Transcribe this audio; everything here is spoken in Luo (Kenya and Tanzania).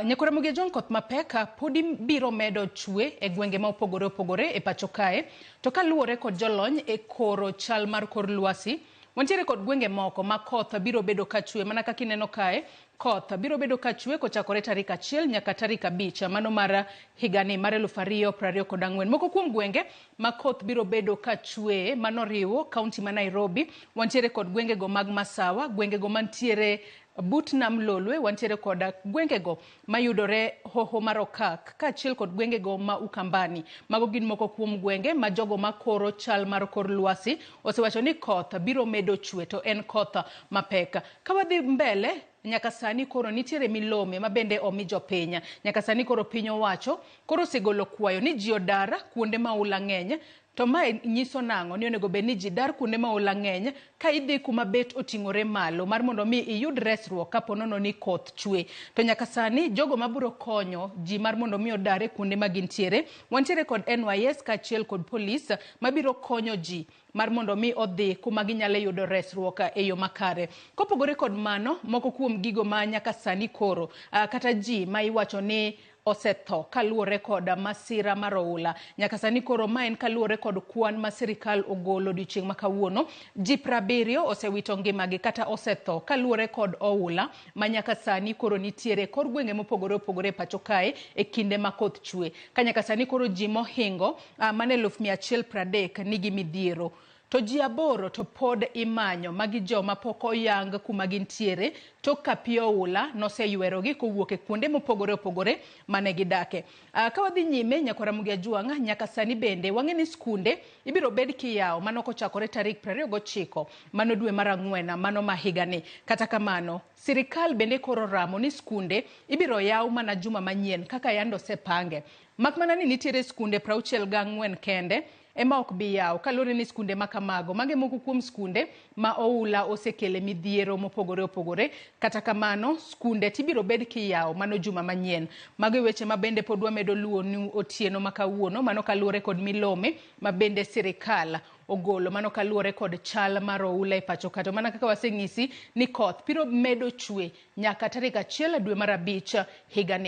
Nyakora Mugia John, koth mapek podi biro medo chwe e gwenge ma opogore opogore e pacho kae. To kaluwore kod jolony e koro chal mar kor lwasi, wantiere kod gwenge moko ma koth biro bedo ka chwe mana kaka ineno kae. Koth biro bedo ka chwe kochakore tarik 1 nyaka tarik 5 mano mar higani mar 2024. Moko kuom gwenge ma koth biro bedo ka chwe manoriwo kaunti ma Nairobi, wantiere kod gwengego mag Masawa, gwengego mantiere but nam Lolwe, wantiere kod gwengego mayudore hoho mar Okak, kaachiel kod gwengego ma Ukambani. Mago gin moko kuom gwenge ma jogo makoro chal mar kor lwasi osewacho ni koth biro medo chwe, to en koth mapek. Ka wadhi mbele, nyaka sani koro nitiere milome ma bende omi jopiny. Nyaka sani koro piny owacho koro osegolo kwayo ni ji odar kuonde ma oula ng'eny. To mae nyiso nang'o? Ni onego bed ni ji dar kuonde ma oula ng'eny ka idhi kuma bet oting'ore malo mar mondo mi iyud resruok kapo nono ni koth chwe. To nyaka sani jogo mabiro konyo ji mar mondo mi odar e kuonde ma gintiere, wantiere kod NYS kaachiel kod polis mabiro konyo ji mar mondo mi odhi kuma ginyalo yudo resruok e yo makare. Kopogore kod mano, moko kuom gigo ma nyaka sani koro kata ji ma iwacho ni osetho kaluwore kod masira mar oula. Nyaka sani koro ma en kaluwore kod kwan ma sirikal ogolo odiochieng' ma kawuono. Ji 70 osewito ngimagi kata osetho kaluwore kod oula ma nyaka sani koro nitiere e kor gwenge mopogore opogore e pacho kae e kinde ma koth chwe. Ka nyaka sani koro ji mohingo mana 130,000 nigi midhiero. To ji 8 to pod imanyo, magi joma pok oyang kuma gintiere tok ka pi oula noseywerogi kowuok e kuonde mopogore opogore mane gidake. Ka wadhi nyime, Nyakwar Ramogi Ajwang', nyaka sani bende wang'e ni skunde ibiro bed kiyawo mano kochakore tarik 29 mano dwe mar 4 mano ma higani. Kata kamano, sirikal bende koro ramo ni skunde ibiro yaw mana juma manyien kaka yande osepange. Mak mana ni nitiere skunde 64 kende ema ok bi yaw kaluwore ni skunde ma kamago mage moko kuom skunde ma oula osekele midhiero mopogore opogore. Kata kamano, skunde tibiro bed kiyawo mano juma manyien. Mago e weche ma bende pod wamedo luwonu otieno ma kawuono, mano kaluwore kod milome ma bende sirikal ogolo, mano kaluwore kod chal mar oula e pacho ka. To mana kaka waseng'isi ni koth biro medo chwe nyaka tarik 1 dwe mar 5 higani.